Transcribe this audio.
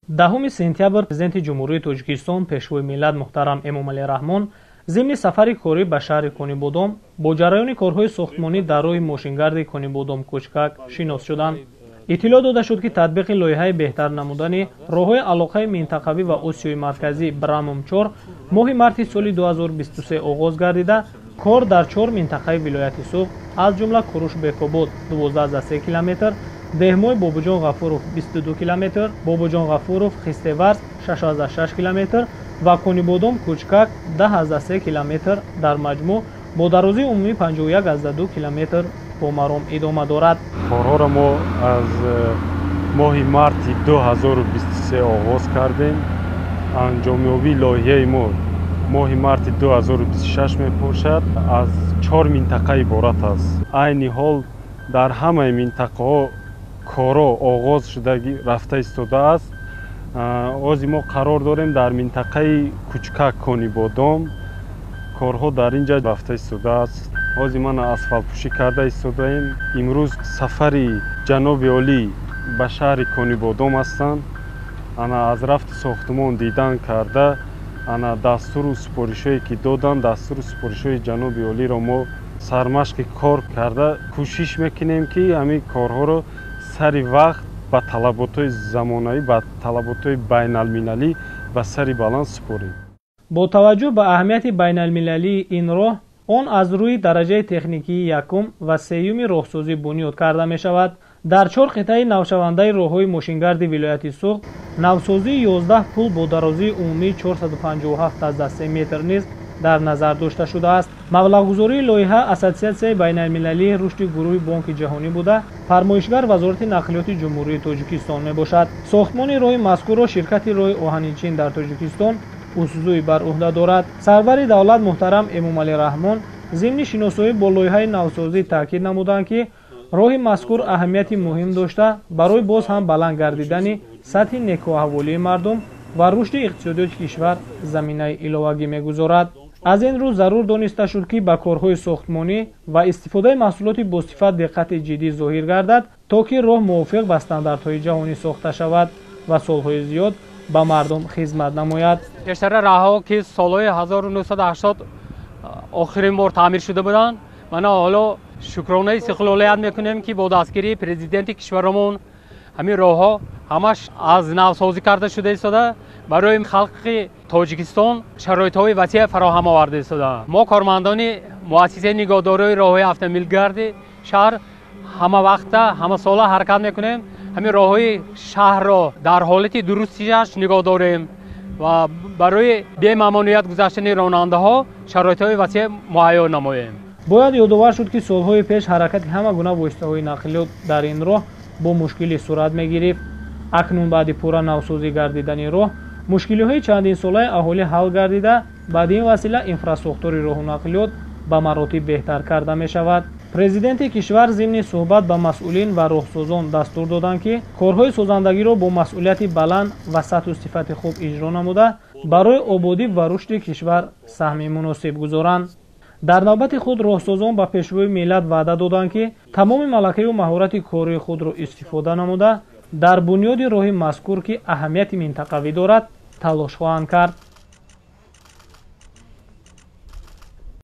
10 сентябр Президенти Ҷумҳурии Тоҷикистон, Пешвои миллат муҳтарам Эмомалӣ Раҳмон зимни сафари корӣ ба шаҳри Конибодом бо ҷараёни корҳои сохтмонӣ дар роҳи мошингарди Конибодом Кучкак шинос шуданд. Иттилоъ дода шуд, ки татбиқи лоиҳаи беҳтар намудани роҳҳои алоқаи минтақавӣ ва Осиёи Марказӣ Брамум 4 моҳи марти соли 2023 оғоз гардида, кор дар 4 минтақаи вилояти Суғд, аз ҷумла Куруш-Бекобод 12,3 километр, Деҳмой Бобоҷон Ғафуров 22 километр, Бобоҷон Ғафуров Хистеварз 6,6 километр ва Конибодом Кучкак 10,3 километр дар маҷмӯъ бо дарозии умумӣ 51,2 километр бо маром идома дорад. Корҳоро мо аз моҳи марти 2023 оғоз кардем. Анҷомёбии лоиҳаи мо моҳи марти 2026 мепошад. Аз 4 минтақа иборат аст. Айни ҳол дар ҳамаи минтақаҳо корҳо оғоз шуда рафта истодааст. Ҳозир мо қарор дорем дар минтақаи Кучкак Конибодом. Корҳо дар ин ҷо рафта истодааст. Ҳозир ман асфалтпӯшӣ карда истодаем. Имрӯз сафари ҷаноби олӣ ба шаҳри Конибодом ҳастанд. Ана аз рафти сохтмон дидан карда, ана дастуру супоришҳое ки доданд, дастуру супоришҳои ҷаноби олиро мо сармашқи кор карда кӯшиш мекунем, ки ҳамин корҳоро сари вақт ба талаботҳои замонавӣ, ба талаботҳои байналмилалӣ ба сари баланд супорем. Бо таваҷҷӯҳ ба аҳамияти байналмилалии ин роҳ, он аз рӯи дараҷаи техникии якум ва сеюми роҳсозӣ бунёд карда мешавад. Дар 4 қитъаи навшавандаи роҳҳои мошингарди вилояти Суғд навсозии 11 пул бо дарозии умумии 457,3 метр низ дар назар дошта шудааст. Маблағгузории лоиҳа Ассотсиатсияи байналмилалии рушди гурӯҳи Бонки Ҷаҳонӣ буда, фармоишгар Вазорати нақлиёти Ҷумҳурии Тоҷикистон мебошад. Сохтмони роҳи мазкурро ширкати роҳи оҳани Чин дар Тоҷикистон Усзуй бар ӯҳда дорад. Сарвари давлат муҳтарам Эмомалӣ Раҳмон зимни шиносоӣ бо лоиҳаи навсозӣ таъкид намуданд, ки роҳи мазкур аҳамияти муҳим дошта, барои боз ҳам баланд гардидани сатҳи некӯаҳволии мардум ва рушди иқтисодиёти кишвар заминаи иловагӣ мегузорад. Аз ин рӯ зарур дониста шуд, ки ба корҳои сохтмонӣ ва истифодаи маҳсулоти босифат диққати ҷиддӣ зоҳир гардад, то ки роҳ мувофиқ ба стандартҳои ҷаҳонӣ сохта шавад ва солҳои зиёд ба мардум хизмат намояд. Пештара роҳҳо, ки солҳои 1980 охирин бор таъмир шуда буданд, мана ҳоло шукронаи истиқлолият мекунем, ки бо дастгирии президенти кишварамон ҳамин роҳҳо ҳамаш аз навсозӣ карда шуда истода, барои халқи Тоҷикистон шароитҳои васеъ фароҳам оварда истода. Мо кормандони муассисаи нигоҳдории роҳҳои автомобилгарди шаҳр ҳама вақта, ҳама сола ҳаракат мекунем ҳамин роҳҳои шаҳрро дар ҳолати дурустиаш нигоҳ дорем ва барои бемамоният гузаштани ронандаҳо шароитҳои васеъ муҳайё намоем. Бояд ёдовар шуд, ки солҳои пеш ҳаракати ҳама гуна воситаҳои нақлиёт дар ин роҳ бо мушкилӣ сурат мегирифт. Акнун баъди пурра навсозӣ гардидани роҳ мушкилиҳои чандинсолаи аҳолӣ ҳал гардида, баъди ин васила инфрасохтори роҳу нақлиёт ба маротиб беҳтар карда мешавад. Президенти кишвар зимни суҳбат ба масъулин ва роҳсозон дастур доданд, ки корҳои созандагиро бо масъулияти баланд ва сатҳу сифати хуб иҷро намуда, барои ободӣ ва рушди кишвар саҳми муносиб гузоранд. Дар навбати худ роҳсозон ба Пешвои миллат ваъда доданд, ки тамоми малакаю маҳорати кории худро истифода намуда, дар бунёди роҳи мазкур, ки аҳамияти минтақавӣ дорад, талош хоҳанд кард.